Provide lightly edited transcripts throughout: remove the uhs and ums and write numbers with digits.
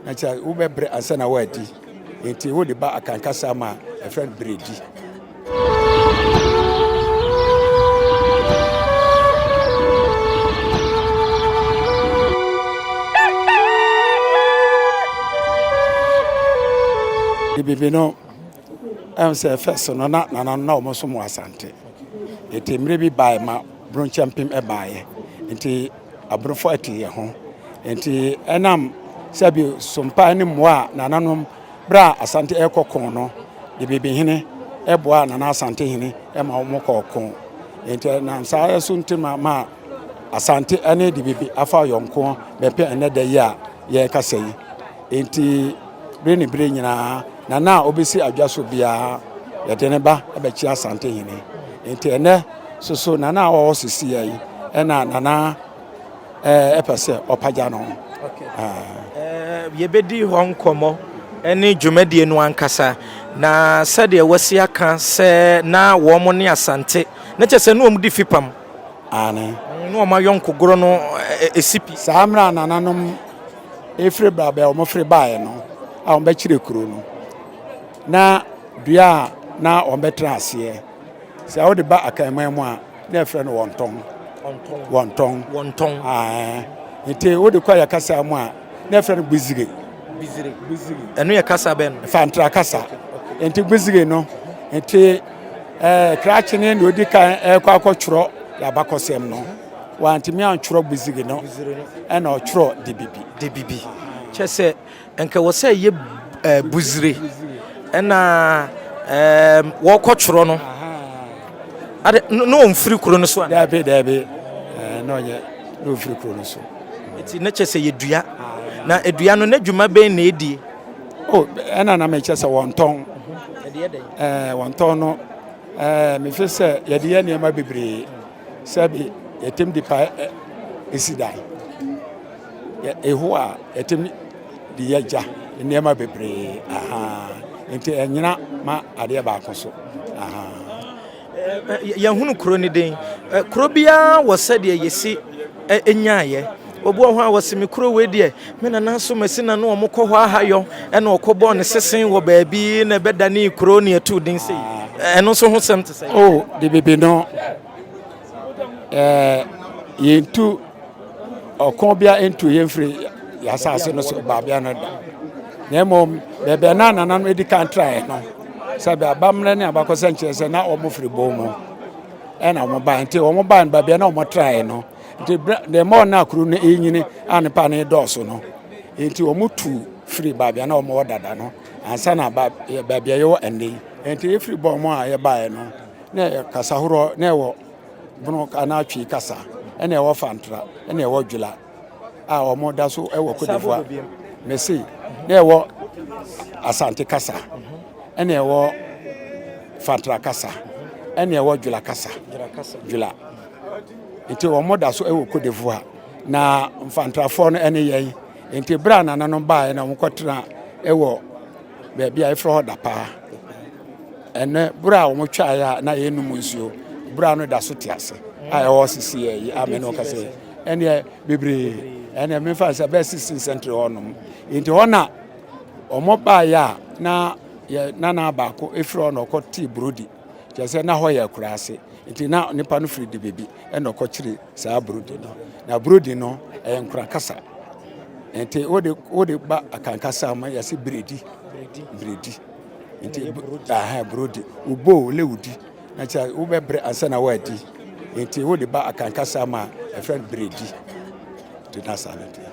Na kyerɛ wobɛbrɛ ansa na woadi. Nti wode ba Akan kasa mu a, yɛfrɛ no brɛdi. Bibi no, ɛm sɛ fɛs no na nananom na wɔn som wɔ Asante. Nti mmerɛ bi baeɛ ma Bronkyɛmpem baeɛ. Nti aborɔfo ate yɛn ho. Nti ɛnam sɛbi sompa ne mmoa a nananom berɛ a Asante ɛrekɔ ko no, de Bibihene ɛboaa Nana Asantehene ma wɔn kɔɔ ko. Nti ɛnam saa so nti ma ma Asante ɛne de Bibi afa yɔnko bɛpɛ ɛnɛ da yi a yɛrekasa yi. Nti bere ne bere nyinaa Nana a ɔbɛsi adwa so biara yɛde ne ba bɛkyia Asantehene. Nti ɛnɛ soso Nana a ɔwɔ sisi yi ɛna Nana ɛpɛ sɛ ɔpagya no. Yɛbɛdi hɔ nkɔmmɔ ne dwumadie no ankasa na sɛdeɛ wasi aka sɛ na wɔn ne Asante na kyerɛ sɛ na wɔn di fipam. Aane. Na wɔn ayɔnkogorɔ no ɛsi pi. Saa mmerɛ a nananom ɛfiri baabi a wɔn firi baeɛ no a wɔn bɛkyerɛ kuro no na dua a na wɔn bɛtena aseɛ sɛ wode ba Akanman mu a na ɛfrɛ no wɔntɔn. Wɔntɔn. Wɔntɔn. Aane. Nti wode kɔ yɛ kasa mu a na ɛfrɛ no gbizige. Bizire. Ɛno yɛ kasa bɛn no? Fantra kasa. Nti gbizige no nti ɛɛ krakye ne na odi kan ɛkɔ akɔtwerɛ yɛabakɔsɛm no. Wantumi antwerɛ gbizige no ɛna ɔtwerɛ debibi. Debibi. Kyɛ sɛ nka wɔ sɛ ɛyɛ ɛɛ buzire ɛna ɛɛ wɔkɔtwerɛ no. Ade na ɔmfiri kuro no so ana? Daabi daabi ɛɛ na ɔnyɛ na ɔmfiri kuro no so. Nti na kyɛ sɛ yɛ dua. Na dua no n'adwuma bɛn na ɛdie? O ɛna na mekyɛ sɛ wɔntɔn. Ɛɛ wɔntɔn no ɛɛ mefe sɛ yɛde yɛ nneɛma bebree sɛbi yɛtɛm de pa esi dan. Eho a yɛtɛm de yɛ gya nneɛma bebree ahaa nti ɛnyina ma adeɛ baako so ahaa. Yɛhunu kuro no din. Kuro biara wɔ sɛdeɛ yɛsi nyaeɛ. Obi wɔ hɔ a wɔsi me kuro wei deɛ me nana nso masi na no wɔn kɔ hɔ ahayɔ ɛna ɔkɔ bɔɔ ne sesen wɔ baabi na ɛbɛda kuro ne ɛtu din sei. Ɛno nso ho sɛm te sɛ. O de bebe no ɛɛ yɛntu ɔko bia ntu yɛn firi yɛn asase no so baabia no da na mmom baabi a na nananom edi kan traeɛ no sɛ bɛ abammerɛ ne abakɔsɛ nkyerɛ sɛ na wɔn firi bɔn mu ɛna wɔn bae nti wɔn bae no baabi a na wɔn traeɛ no nti berɛ deɛ mɔɔ na kuro no ɛnyini a nipa no dɔɔso no nti wɔn tu firi baabi a na wɔn wɔ dada no ansa na baabi a yɛwɔ ɛnne yi nti yɛfiri bɔn mu a yɛbaeɛ no na ɛyɛ kasa horoɔ na ɛwɔ Bono anaa Twi kasa, ɛna ɛwɔ Fantra, ɛna ɛwɔ Dwela a wɔn da so ɛwɔ Cote d'Ivoire. Mese na ɛwɔ Asante kasa, ɛna ɛwɔ Fantra kasa, ɛna ɛwɔ Dwela kasa. Dwela. Nti wɔn da so ɛwɔ Cote d'Ivoire. Na Mfantrafoɔ no ɛne yɛn. Nti berɛ a nananom baeɛ na wɔn kɔtena ɛwɔ baabi a yɛfrɛ hɔ Dapaa. Ɛnnɛ, bere a wɔtwaeɛ a na yɛnnom nsuo, bere a no da so te ase a ɛwɔ sisi yɛ yi a me ne ɔkasa yi, ɛneɛ bebree, ɛneɛ memfa sɛ bɛyɛ 16 century hɔ nom. Nti hɔ na wɔn baeɛ a na yɛ nana baako efiri hɔ na ɔkɔ tee burodi, kyerɛ sɛ na hɔ yɛ akuraase. Nti na nipa no firi de baabi ɛna ɔkɔkyere saa burodi no. Na burodi no ɛyɛ nkora kasa. Nti wode wode ba akankasa ma yɛse biredi, biredi. Nti aha burodi wobɔ le wodi na kyerɛ wobɛbrɛ ansa na woadi. Nti wode ba akankasa ma ɛfrɛ no biredi. Nti na saa no teɛ.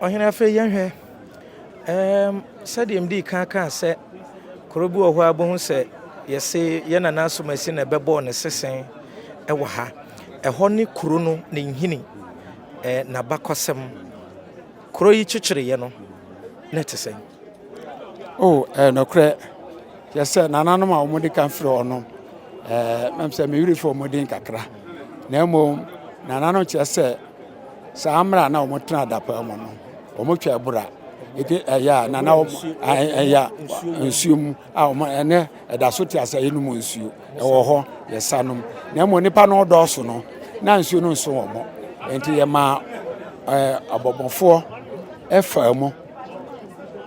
Ɔhene afei yɛnhwɛ ɛɛm sɛdeɛ mdii kan kaa sɛ kuro bi wɔ hɔ a bohu sɛ yɛse yɛ nana asomasi na ɛbɛbɔɔ ne sesen ɛwɔ ha. Ɛhɔ ne kuro no ne nhini ɛɛ n'abakɔsɛm. Kuro yi kyekyereeɛ no na ɛte sɛn? Oh, ɛyɛ nokorɛ. Kyerɛ sɛ nananom a wɔde kan firi hɔ no, ɛɛ mɛm sɛ me werɛ fi wɔn din kakra. Na mmom nananom kyerɛ sɛ saa mmerɛ a na wɔtena adapaa mu no, wɔtwa abura. Eti ɛyɛ a na na wɔn ɛyɛ nsuo mu a wɔn ɛnɛ ɛda so te ase a yɛnum nsuo ɛwɔ hɔ yɛsa nom. Na mmom nipa no dɔɔso no, na nsuo no nso wɔn. Nti yɛma ɛɛ abɔbɔfoɔ. faa mu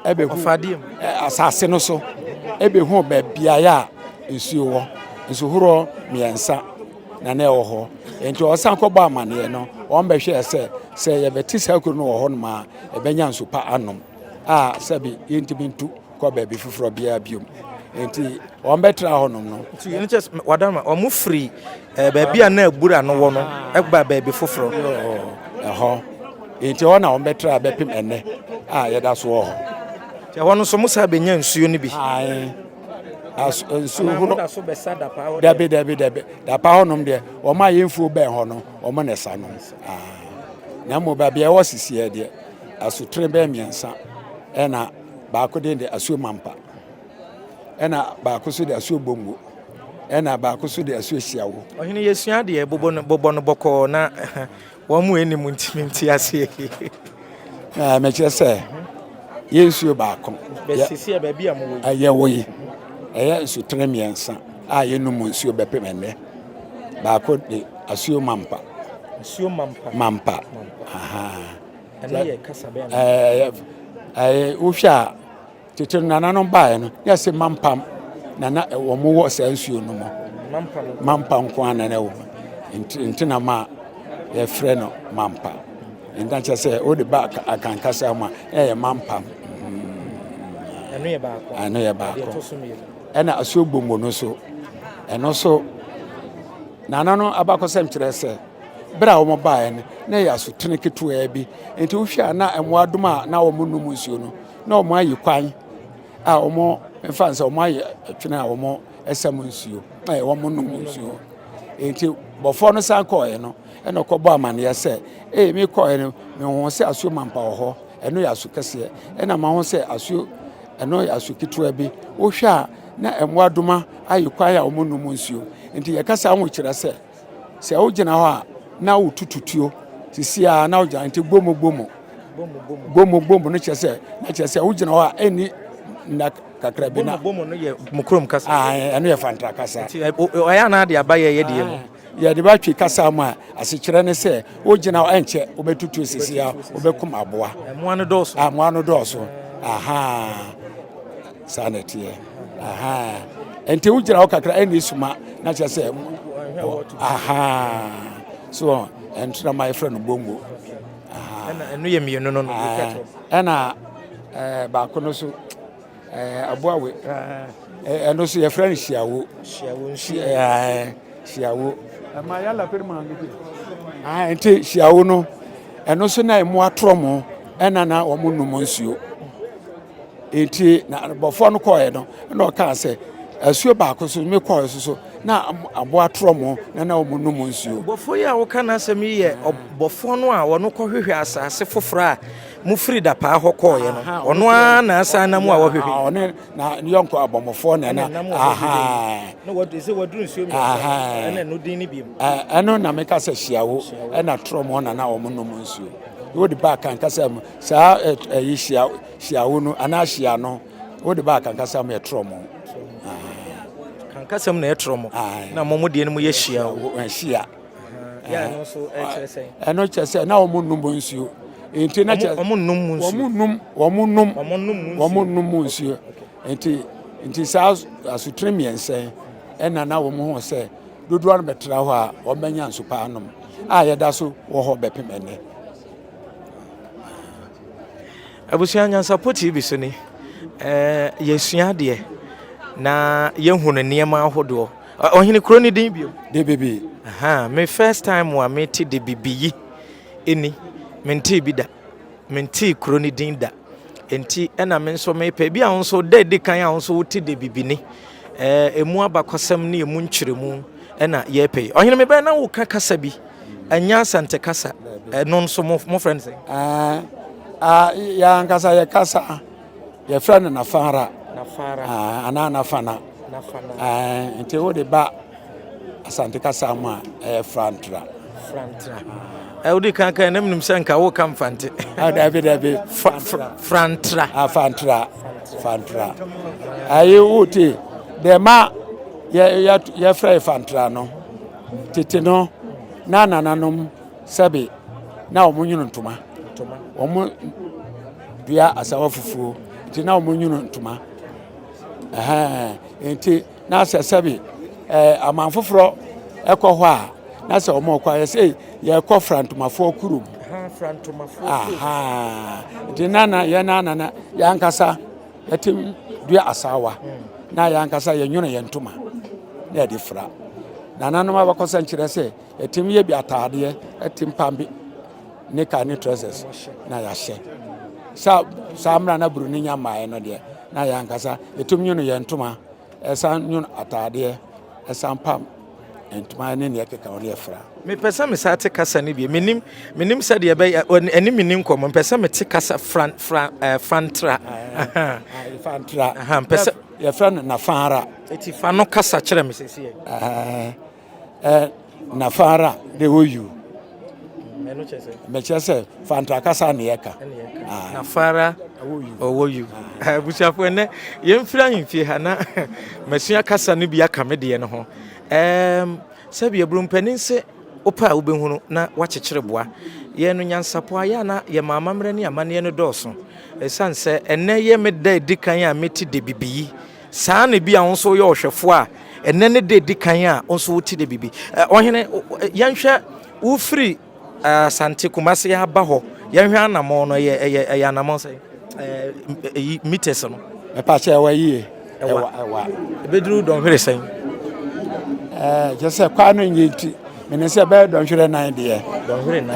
ɛbɛhu asase no so ɛbɛhu baabiaeɛ a nsuo wɔ. Nsuhoroɔ mmiɛnsa na na ɛwɔ hɔ. Nti ɔsan kɔbɔ amaneɛ no, wɔn bɛhwɛɛ sɛ sɛ yɛbɛte saa kuro no wɔ hɔnom a, ɛbɛnya nsu pa anom a sɛbi yɛntumi ntu kɔ baabi foforɔ biara biom. Nti wɔn bɛtra hɔnom no. Nti ɛno kyɛ sɛ wadama wɔn firi eh, baabi a na abura no wɔ no ɛba baabi foforɔ. Ɛhɔ. Nti hɔ na wɔn bɛtra bɛpem ɛnɛ a yɛda so wɔ hɔ. Nti ɛhɔ no nso mo saa bɛnya nsuo no bi. Ae. Nsuo horo. Dabi dabi dabi. Dapa hɔnom deɛ wɔn a yɛn mfuo bɛn hɔ no wɔn na ɛsa nom. Na mmom baabi a ɛwɔ sisiɛ deɛ asutene bɛyɛ mmiɛnsa ɛna baako de de asuo mampa ɛna baako so de asuo bongo ɛna baako so de asuo hyiawo. Ɔhene yɛsua adeɛ bobɔ no bobɔ no bɔkɔɔ na wɔn mu anim ntumi nte aseɛ. Na mekyerɛ sɛ yɛ nsuo baako bɛsisi a baabi a mowɔ yi yɛwɔ yi ɛyɛ nsutene mmiɛnsa a yɛnum nsuo bɛpem ɛnnɛ baako de asuo mampa asuo mampa mampa ɛno yɛ kasa bɛn ɛɛ wohwɛ a tete no nananom baeɛ no na yɛsɛ mampam na na wɔn wɔ saa nsuo no mu mampa nko ara na na ɛwɔ mu nti na ma yɛfrɛ no mampa nta kyerɛ sɛ wode ba akankasa mu a ɛyɛ mampam ɛno yɛ baako ɛno yɛ baako ɛna asuo gbombo no so ɛno so nananom abakɔsɛm kyerɛ sɛ Bere a wɔbaeɛ no, na ɛyɛ asutene ketewaa bi. Nti wohwɛ a na mmoadoma a na wɔnom nsuo no, na wɔayi kwan a wɔmfa no sɛ wɔayɛ ɛtwene a wɔsam nsuo, na wɔnom nsuo. Nti bɔfoɔ no san kɔeɛ no, ɛna ɔkɔbɔ amaneɛ sɛ, ee mekɔeɛ no, mehuu sɛ asuo mampa wɔ hɔ, ɛno yɛ asu kɛseɛ. Ɛna mahu sɛ asuo, ɛno yɛ asu ketewa bi. Wohwɛ a na mmoadoma ayi kwan a wɔnom nsuo. Nti yɛkasa ho kyerɛ sɛ, Sɛ wogyina hɔ a na wotutu tuo sisi a na wogyina nti gbomo gbomo gbomo gbomo no kyerɛ sɛ na kyerɛ sɛ wogyina hɔ a ɛnni nna kakra bi na gbomo no yɛ mo kurom kasa ɛno yɛ fantra kasa nti ɔyɛ anaa de aba yɛ yɛ deɛ mu yɛde ba twi kasa mu a asekyerɛ ne sɛ wogyina hɔ ɛnkyɛ wobɛtutu sisi a wobɛkum aboa mmoa no dɔɔso mmoa no dɔɔso aha Saa na ɛteɛ. Ahaa. Nti wogyina hɔ kakra ɛna esuma na kyerɛ sɛ ahaa. So ɛnto na ma yɛfrɛ no bongo. Ahaa. Ɛna ɛno yɛ mmienu no no. Ɛna ɛɛ baako no so ɛɛ aboa we ɛno so yɛfrɛ no hyiawo. Hyiawo nso. Ɛɛ hyiawo. Ɛma yɛ alapere maa mi bi. Nti hyiawo no ɛno so na ɛmo atorɔ mo ɛna na wɔn nom nsuo. Enti na bɔfoɔ no kɔɔɛ no, ɛna ɔkaa sɛ, asuo baako so me kɔɔɛ so so na aboa torɔ mo na na wɔn nom nsuo. Bɔfoɔ yi a woka n'asɛm yi yɛ ɔbɔfoɔ no a ɔno kɔhwehwɛ asase foforɔ a mofiri dapaa hɔ kɔɔeɛ no. Ɔno ara na asan nam a wɔhwehwɛ. Ɔne na ne yɔnko abɔmmɔfoɔ na na. Na wɔde sɛ wɔduru nsuo mmiɛnsa ɛna ɛno din ne biom. Ɛno na meka sɛ hyiawo ɛna torɔ mo na na wɔn nom nsuo. Wode ba kankasa mu saa ɛyi hyia Hyiawo no anaa hyia no wode ba akankasa mu yɛ trɔmo. Kankasa mu na yɛ trɔmo. Na mo mo deɛ no mu yɛ hyiawo. Hyia. Ɛno nso kyerɛ sɛ. Ɛno kyerɛ sɛ na wɔn nnom nsuo. Nti na kyerɛ wɔn nnom mu nsuo. Wɔn nnom wɔn nnom wɔn nnom mu nsuo. Nti nti saa asutene mmiɛnsa ɛna na wɔn ho sɛ dodoɔ no bɛtra hɔ a wɔn bɛnya nsu pa anom a yɛda so wɔ hɔ bɛpem ɛnɛ. Abusua Nyansapɔ TV so ni. Ɛɛ yɛsua adeɛ na yɛhunu nneɛma ahodoɔ. Ɔhene kuro ne din bio? Debibi. Aha, me first time a mete Debibi yi ɛni. Mentee bi da. Mentee kuro ne din da. Enti ɛna me nso mepɛ. Bi a wo nso da edi kan a wo nso wote Debibi ni. Ɛɛ emu abakɔsɛm ne emu nkyerɛmu ɛna yɛpɛ yi. Ɔhene mebɛn na woka kasa bi. Ɛnyɛ Asante kasa. Ɛno nso mo mofrɛ no sɛn? Yɛn ankasa yɛ kasa yɛfrɛ no nafara. Nafara. Anaa nafana. Nafana. Nti wode ba Asante kasa mu a ɛyɛ frantra. Frantra. Wode kan kan na menim sɛ nka woka mfante. Dabi dabi. Frantra. Fantra. Fantra. Ayi wote deɛ ma yɛfrɛ fantra no. Tete no, na nananom sɛbe na wɔn nwono ntoma. Wɔn dua asawa fufuo nti na wɔn nwunu ntoma ɛhɛn nti na sɛ sɛbi ɛɛ aman foforɔ ɛkɔ hɔ a na sɛ wɔn kɔ ayɛ sɛ yɛkɔ frantomafoɔ kurom nti na na yɛn na na yɛn ankasa yɛte dua asawa na yɛn ankasa yɛnwono yɛn ntoma na yɛde fira nananom abakɔsɛ nkyerɛ sɛ yɛtumi yɛ bi ataadeɛ ɛte mpam bi nika ne trousers na yɛahyɛ sa saa mmerɛ na buroni nya mmaeɛ no deɛ na yɛn ankasa yɛtumi nwono yɛn ntoma ɛsan nwono ataadeɛ ɛsan pam ntoma ne nea ɛkeka ho ne yɛfra. Mepɛ sɛ mesan te kasa no bio. Menim menim sɛdeɛ ɛbɛyɛ ɛne me ni nkɔmmɔ. Mepɛ sɛ mete kasa fran fran ɛɛ fantra. Fantra. Mpɛ sɛ yɛfrɛ no nafara. Eti fa no kasa kyerɛ me sɛsi yɛ. Ɛɛ ɛɛ nafara de wɔ yu. Ɛno kyerɛ sɛ. Mɛkyerɛ sɛ fantra kasa ne yɛka. Nafara ɔwɔ yu. Abusuafo ɛnɛ yɛmfiri ahemfie ha na masua kasa no bi aka me deɛ no ho. Ɛɛm, sɛbi aburo mpanin se wopɛ a wobɛhunu na woakyekyere boa. Yɛn no nyansapɔ ayɛ a na yɛma amammerɛ ne amanneɛ no dɔɔso. Ɛsiane sɛ ɛnnɛ yɛ me da edi kan a mete Debibi yi, saa na ebi a wo nso woyɛ ɔhwɛfoɔ a ɛnnɛ ne da edi kan a wo nso wote Debibi. Ɔhene, yɛnhwɛ wofiri Asante Kumasi aba hɔ yɛnhwɛ anamɔn no ɛyɛ ɛyɛ ɛyɛ anamɔn sɛ ɛɛ ɛyi meters no. Ɛpa kyɛ ɛwa yie. Ɛwa ɛwa. Ebeduru dɔnhwere sɛn? Ɛɛ kyɛ sɛ kwan no nyɛ nti mene sɛ ɛbɛyɛ dɔnhwere nan deɛ. Dɔnhwere nan.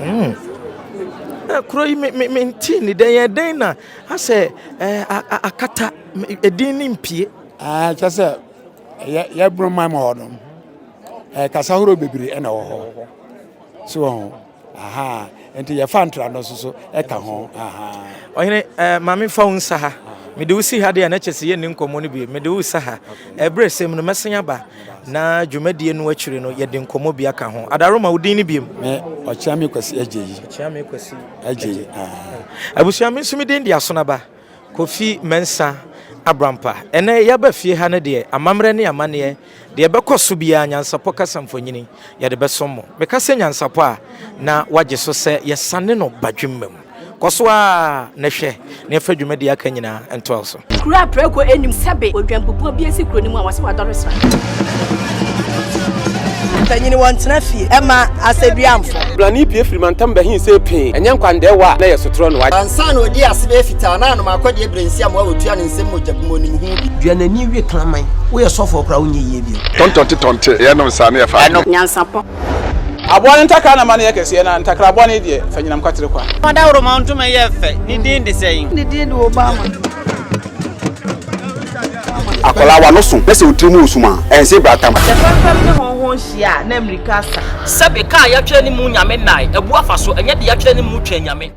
Ɛɛ. Hmm. Kuro yi me me me nti ne dɛn yɛ dɛn na asɛ ɛɛ akata edin ne mpie. Ɛɛ kyɛ sɛ yɛ yɛ bunu man mu hɔ no. Eh, kasa horow bebree na ɛwɔ hɔ. So wɔn ho. Aha. Nti yɛfa ntra no nso so ɛka ho. Aha. Ɔhene, eh, maame fa wo nsa ha. Mede wo si ha deɛ na kyɛ sɛ yɛnni nkɔmmɔ no bio. Mede wo sa ha. Ɛberɛ sɛm no mɛsan aba na dwumadie no akyiri no yɛde nkɔmmɔ bi aka ho. Adaroma, wo din no biom? Me, Ɔkyeame Kwasi Agyei. Ɔkyeame Kwasi Agyei. Abusua, me nso me din de Asonaba. Kofi Mensah Abrampa, Ɛnnɛ yɛaba fie ha no deɛ, amammerɛ ne amanneɛ, deɛ ɛbɛkɔ so biara, nyansapɔ kasa mfonini, yɛde bɛsom mo. Meka sɛ nyansapɔ a, na woagye so sɛ yɛsane no badwemma mu. Kɔ so ara na hwɛ na yɛmfa dwumadie a aka nyinaa ntoa wo so. Kuro a prako nnim sɛbe odwanbubuo bi asi kuro no mu a wɔse wadɔre sra. Mpanyin wɔntena fie mma asɛduamfo. Blani pue firi mantam bɛhee see pee, ɛnyɛ nkwandɛɛwa a na ɛyɛ sotorɔ no. Ansa na ɔdii ase bɛyɛ fitaa na anom akɔdeɛ berɛ nsi amoa wɔtua ne nsam mogya bi mu ɔnim ho bi. Dua n'ani we kraman. Woyɛ sɔfoɔ koraa wonyɛ yie bio. Tɔntɔnte tɔnte yɛnom saa ne yɛfa adwene. Nyansapɔ. Aboa no ntakra na ma no yɛ kɛseɛ, na ntakra bɔne deɛ, fa nyinam kwatere kwa. Ɔdawuroma ntoma yɛ fɛ, ne din de sɛn? Ne din de Obama. Akwadaa w'ano so na sɛ wo tiri mu wɔ sum a, ɛnse bratam. Sɛ fɛmfɛm ne hɔnho hyia a, na mmirika asa. Sɛbe, ka a yɛatwerɛ ne mu Nyame nnae, abu afa so, ɛnyɛ deɛ yɛatwerɛ ne mu Twɛn Nyame.